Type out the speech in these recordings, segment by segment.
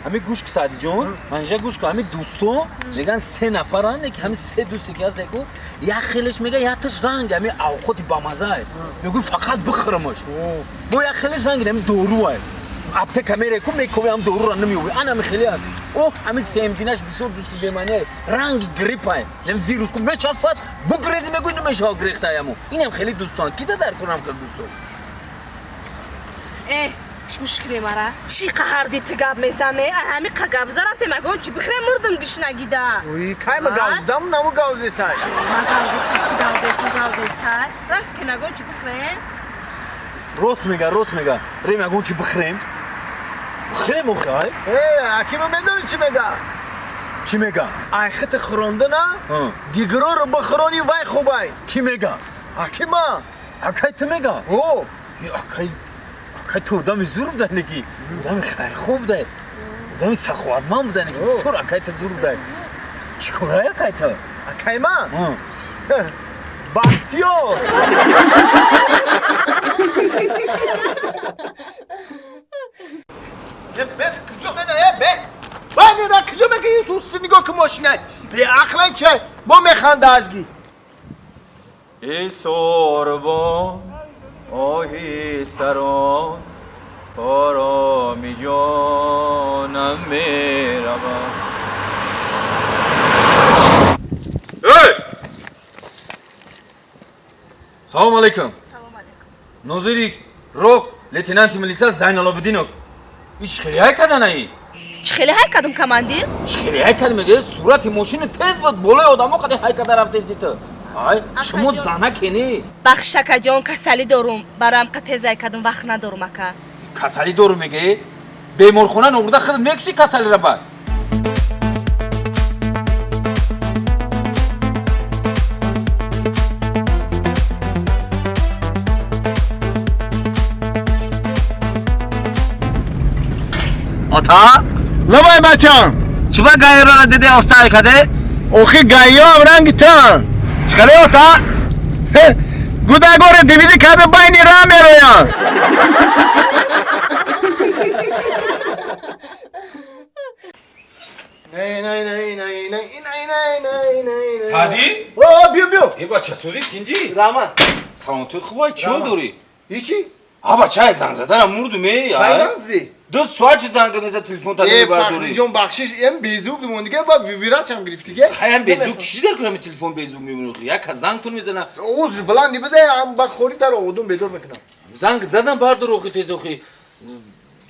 Ҳами гӯш ки Саъдиҷон, манижа гӯш ку, ҳами дӯсто меган се нафаранд, ки ҳами се дӯсте ки ҳаст яку як хелеш мега якташ ранг ҳами авқоти бамазае. Мегӯй фақат бихӯрамаш. Бо як хелеш ранг ҳами доруае. Аптека мере ку мекови ҳам дорура намеёби. Ан ҳами хеле аст. Оҳ, ҳами семгинаш бисёр дӯсти бемаъние. Ранги гриппае. Ям вирус ку мечаспад, бугрези мегӯй намешава грехтаяму. Инам хеле дӯстон. Ки да дар кунам хел дӯсто? Э, гӯш кунем ара. Чӣ қаҳарди ту гап мезане? Ҳами қа гап зарафтем, ягон чӣ бихӯрем мурдум гишнагида. Уй, кай ма гавздам, наму гавздесай. Ма гавздестай, ту гавздес, ту гавздестай. Рафтем ягон чӣ бихӯрем? Рост мега, рост мега. Рем ягон чӣ бихӯрем? Бихӯрем охи, ай? Э, акима медонӣ чӣ мега? Чӣ мега? Ай хити хӯрондана, дигароро бихӯронӣ вай хубай. Чӣ мега? Акима. Акай ту мега? О. Акай акай ту одами зур будай неки, одами хайрхоҳ будай, одами саховатманд будай неки, бисёр акай ту зур будай. Чӣ корай акай ту? Акай ман? Бахсиёр. Бе, куҷо меда, бе? Байни ра куҷо мегӯӣ, ту нигоҳ ки мошинай. Беақлай чай, бо механда аз гиз. Эй сорбон, оҳи сарон, ороми ҷонам меравам. Эй! Салом алейкум. Салом алейкум. Нозири роҳ лейтенанти милиса Зайналобидинов. Ич хеле ҳай карда наи? Чӣ хеле ҳай кардум, командир? Чӣ хеле ҳай кард мега? Сурати мошини тез буд, болои одамо қади ҳай карда рафтести ту. Ай, шумо зана кени? Бахш акаҷон, касалӣ дорум, бароям қа тез ҳай кардум, вақт надорум ака. Касалӣ дорум меге? Беморхона нобурда худат мекуши касалиро бад. Ата? Лабай бачам. Чиба гайрора диде остай каде? Охи гайём ранги тан. Чикаре ота? Гудагоре дивиди каде байни ра мероянд. Саъдӣ? О, биё, биё. Э, бача, сӯзи тинҷӣ? Раҳмат. Саломатият хубай, чӣ ҳол дорӣ? Ҳичи? А бача, занг заданам мурдум, э? Кай занг задӣ? 2 соат чи занг мезад, телефон та Э, бардорӣ. Фахриҷон, бахшиш, эм безук бимон дига, ба вибратшам гирифт дига. Хаям безук, чӣ дар кунам телефон безук мемонӣ? Як кас занг тун мезана. Узр баланди биде, ам ба хори дар одум бедор мекунам. Занг задам бардор охи тез охи.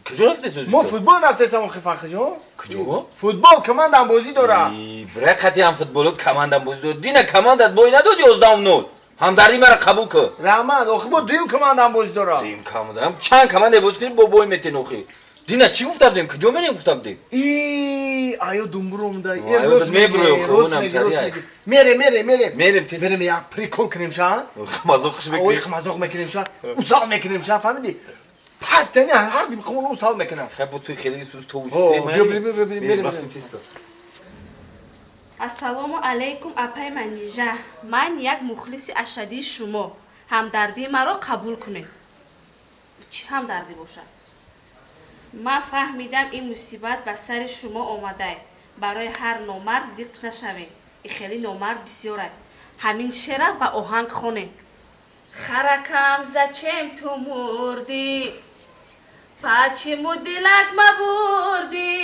Куҷо рафте сӯзи? Мо футбол рафтесам охи Фахриҷон. Куҷо? Футбол командам бозӣ дора. Бира қати ҳам футболот командам бозӣ дора. Дина командат бой надод 11-0. Ҳамдардӣ мара қабул кун. Раҳмат, охи бо дуюм командам бозӣ дора. Дуюм командам. Чанд команда бозӣ кунӣ бо бой метен охи. Дина чӣ гуфта будем? Куҷо мерем гуфта будем? И, аё думбуром да. Э, мебурӯй охи, онам тари. Мерем, мерем, мерем. Мерем тез. Мерем як прикол кунем ша. Мазоқ хуш мекунем. Ой, мазоқ мекунем ша. Усал мекунем ша, фаҳмидӣ? Пас тани ҳар дим хумон усал мекунам. Хай бо ту хеле сӯз товуш. Биё, биё, биё, мерем. Рафтем тез. Ассалому алайкум, апай Манижа. Ман як мухлиси ашадии шумо. Ҳамдардии маро қабул кунед. Чӣ ҳамдардӣ бошад? Ман фаҳмидам ин мусибат ба сари шумо омадае. Барои ҳар номард зиқ нашавед. И хеле номард бисёрад. Ҳамин шеъра ба оҳанг хонед. Харакам, зачем ту мурдӣ? Почему дилак мабурдӣ?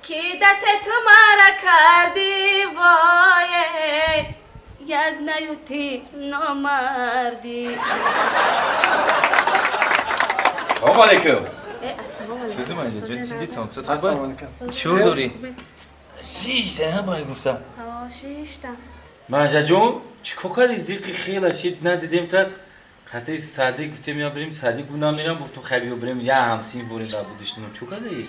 Ки дате ту мара кардӣ? Вое, я знаю, ты номардӣ. Салом алейкум. Э, ассалому алейкум. Чӣ манижа, ҷон тинҷӣ, саломатият хубай? Ассалому алейкум. Чӣ ҳол дорӣ? Шишта, ҳа, бай гуфта. Ҳо, шишта. Манижа ҷон, чӣ кор кардӣ? Зиқи хела шид надидем та қати Саъдӣ гуфтем я бирем, Саъдӣ гуфт намерам, гуфтум хай биё бирем, я ҳамсин бурем дар будишнум. Чӣ кардӣ?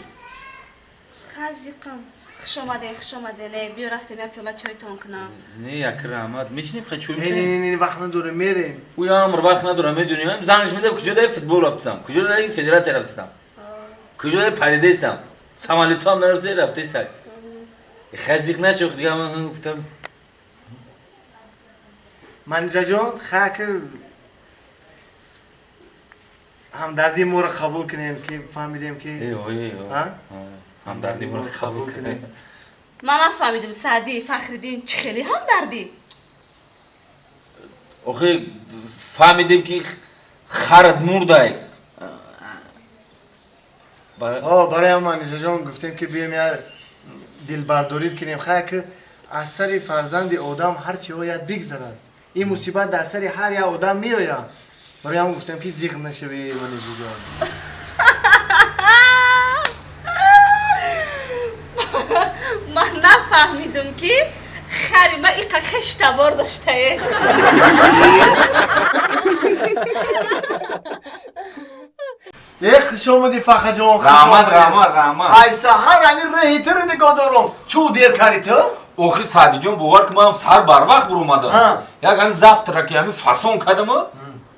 Ха, зиқам. Хуш омадем, хуш омадем. Э, биё рафтем я пиёла чойтон кунам. Не, як раҳмат. Мешинем хай чой Не, мехӯрем? не, не, не, вақт надорем, мерем. Ӯ амр вақт надорам, медонӣ. Зангш мезад, куҷо даи футбол рафтам, куҷо даи федератсия рафтам, куҷо даи паридестам, самолётам нарафта рафтеста. Хай зиқ нашуд, дига ман гуфтам. Манижа ҷон, хак Ҳамдардии моро қабул кунем, ки фаҳмидем ки ҳамдардии моро қабул кунем. Ман нафаҳмидим, Саъдӣ, Фахриддин, чӣ хеле ҳамдардӣ? Охи фаҳмидем, ки харат мурдай. Барои ҳам Манижаҷон гуфтем, ки бием як дилбардорид кунем. Хай, ки аз сари фарзанди одам ҳар чи ояд, бигзарад. Ин мусибат дар сари ҳар як одам меояд. Барои ҳам гуфтем, ки зиғ нашавӣ, Манижаҷон. Ман нафаҳмидим, ки хари ма иқа хештабор доштае. Э, хуш омадӣ, Фахаҷон. Раҳмат, раҳмат, раҳмат. Ай саҳар ами реҳи туро нигоҳ дорум. Чӯ дер карди ту? Охи, Саъдиҷон, бовар ки ман сар барвақт буромадам. Як ами завтраки ами фасон кардам,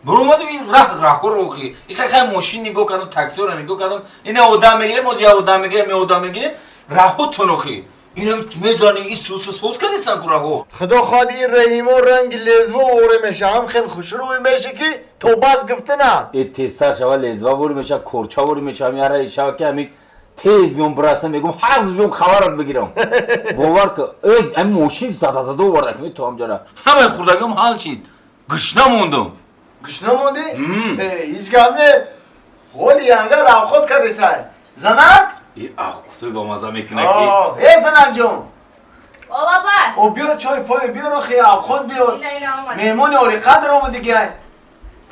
буромадам, ин раҳ раҳоро. Охи, иқа хай мошин нигоҳ кардам, таксиро нигоҳ кардам, ина одам мегирем, оз я одам мегирем, я одам мегирем, раҳотон. Охи, ина мезани, и сусу сос кардисан ку раҳо. Худо хоҳад, ин раҳимо ранги лезво воре меша, ҳам хел хушрӯй меша, ки то бас гуфтана. Э, тезтар шава, лезва вори меша, корча вори меша, ами ара шава, ки ами тез биём бирасам, мегум, ҳар рӯз биём, хабарат бигирам. Бовар ки, э, ами мошин зада зада оварда, ки то ҳамҷара ҳамаи хурдагиам ҳал шид, гушна мондум. Гушна мондӣ? Ҳеҷ гап не, ҳоли янга равхот кардесай, занак. Э, аххутой бамаза мекунад ки. Э, занакҷон. О, баба. О, биёр чой пой, биёр, охи, авхот биёр. Ина, ина омад. Меҳмони олиқадр омадигай,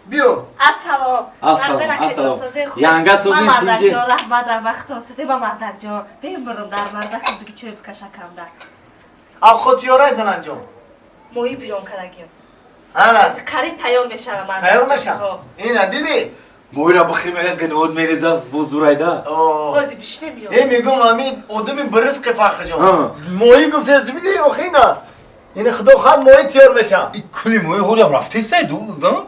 биё. Ассалом. Ассалом, ассалом. Янга, созин, тинҷи? Раҳмат, раҳмат, худо созе ба мардакҷон. Бемирам дар мардакам, биги чой бикашакамда. Авхот ёрай, занакҷон. Моҳӣ бирён кардагим. Ана. Қариб тайёр мешава, мардак. Тайёр мешава? Ина дидӣ. Моҳира бихӯри, мега, гинод мереза, бо зурайда. Ози бишне, биё. Э, мегум, ами одами биризқи, Фархиҷон. Моҳӣ гуфтесу, бидӣ, охина. Ина, худо хоҳад, моҳӣ тиёр мешам. И кули моҳӣ ҳолиам рафтесай,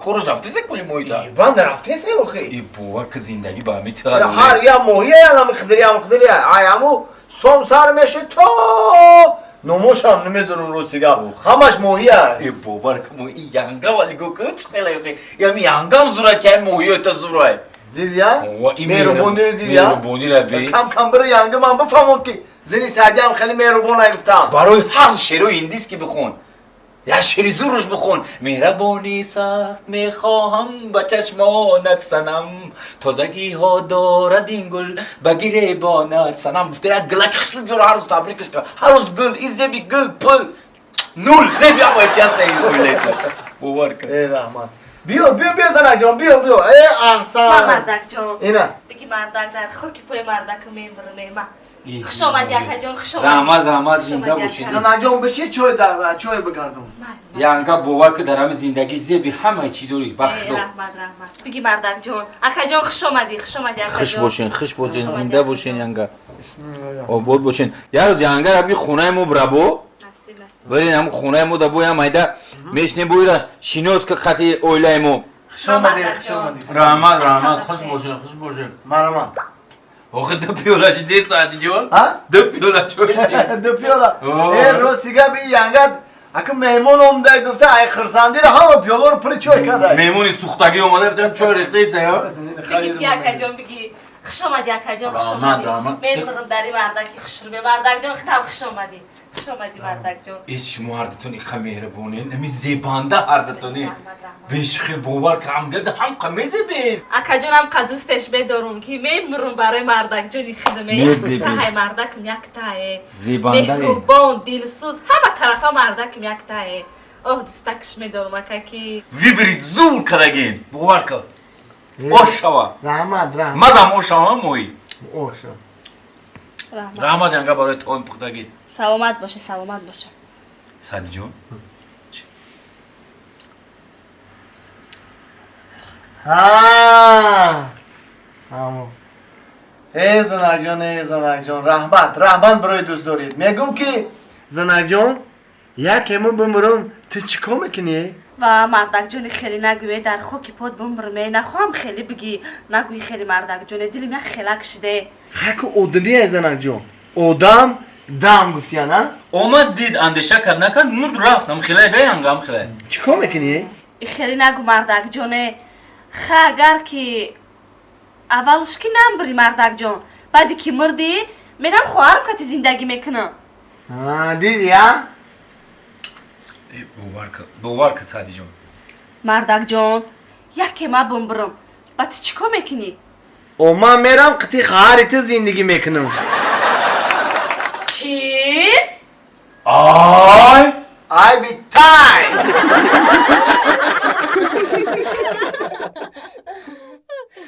кораш рафтесай, кули моҳида. Бан рафтесай, охи. И, бовар ки, зиндагӣ ба ҳами ҳар я моҳӣ ами хидри, ам хидри, ай аму сом сар меши то номошам намедонам, рости гап. Ҳамаш моҳия. Э, бовар ки, моҳи янга, вали го ки хела, охи. Ями янгам зурай, ки ами моҳиё та зурай. Дидия? Меҳрубониро дидия? Меҳрубонира би. Кам кам биро, янга, ман бифаҳмон, ки зини Саъдиам хеле меҳрубон гуфтам. Барои ҳар шерои индиски бихон. Як шери зурш бихон. Меҳрабонӣ сахт мехоҳам ба чашмонат, санам. Тозагиҳо дорад ин гул ба гиребонат, санам. Гуфта, як гулак хушбӯй биёр, ҳар рӯз табрикаш кар. Ҳар рӯз гул, и зеби гул, пул. Нул, зеби ҳамаи чи ҳаста ин гулета. Бовар кун. Э, раҳмат. Биё, биё, биё, занакҷон, биё, биё. Э, аҳсан. Ма, мардакҷон. Ина. Биги, мардак, дар хоки пои мардаку мембирам, ма. Хуш омадӣ, акаҷон, хуш омадӣ. Раҳмат, раҳмат, зинда бошед. Занакҷон, биши, чой дар чой бигардон. Янга, бовар ки, дар ҳами зиндагӣ зеби ҳамаи чӣ дорӣ, ба худо. Раҳмат, раҳмат. Биги, мардакҷон, акаҷон, хуш омадӣ, хуш омадӣ, акаҷон. Хуш бошен, хуш бошен, зинда бошен, янга. Обод бошен. Як рӯз янга раби хонаи мо бирабо. Насиб, насиб. Вале ҳам хонаи мо да боям айда мешнем, боира шинос ки хати оилаи мо. Хуш омадӣ, хуш омадӣ. Раҳмат, раҳмат, хуш бошен, хуш бошен. Марҳамат. Охи, ду пиёла шиде, Саъдиҷон? А? Ду пиёла чой шид. Ду пиёла. Э, рости гап, ин янгат ака меҳмон омада гуфта, ай хурсандиро ҳама пиёларо пури чой карда. Меҳмони сӯхтагӣ омада, гуфтам, чой рехтаиса ё? Биги, акаҷон, биги. Хуш омадӣ, акаҷон, хуш Раҳмат, омадӣ. раҳмат. Мемирам дар ин мардаки хушрӯ. Мардакҷон, худам хуш омадӣ. Хуш омадӣ, мардакҷон. Э, шумо ҳардатон иқа меҳрубонед, нами зебанда ҳардатоне. Раҳмат, раҳмат. Бешухӣ, бовар ки, ҳамгада ҳамқа мезебед. Акаҷонам қа дӯстеш медорум, ки мемирам барои мардакҷони худам. Мезебед. Яктаҳай мардакам, яктаҳе. Зебандае. Меҳрубон, дилсӯз, ҳама тарафа мардакам яктаҳе. Оҳ, дӯстакш медорум, акаки. Выбери зур кардагин. Бовар кун. Ош шава. Раҳмат, раҳмат. Мадам ош шава моҳӣ. Оша. Раҳмат. Раҳмат, янга, барои таоми пухтагӣ. Саломат боше, саломат боше. Саъдиҷон. Ҳа. Ҳамо. Э, занакҷон, э, занакҷон, раҳмат, раҳмат барои дӯст доред. Мегум, ки занакҷон, якемо бимирам, ту чӣ кор мекунӣ? Ва мардакҷони, хеле нагӯе, дар хоки под бимбирме, нахоҳам хеле бигӣ, нагӯи хеле, мардакҷоне, дилим як хелак шиде. Хаку одамие, занакҷон. Одам дам гуфтиян, а? Омад, дид, андеша кард, накард, мурд, рафт. Ам хелай да, янга, ам хелай. Чӣ кор мекунӣ? Хеле нагӯ, мардакҷоне, ха, агар ки Аввалш ки намбирӣ, мардакҷон, баъде ки мурдӣ, мерам хоҳарам кати зиндагӣ мекунам. Диди, а? Бовар ка, бовар ка, Саъдиҷон. Мардакҷон, яке ма бумбирам, ба ту чӣ кор мекунӣ? О, ман мерам, қити хоҳари ту зиндагӣ мекунам. Чӣ? Ай! Айби.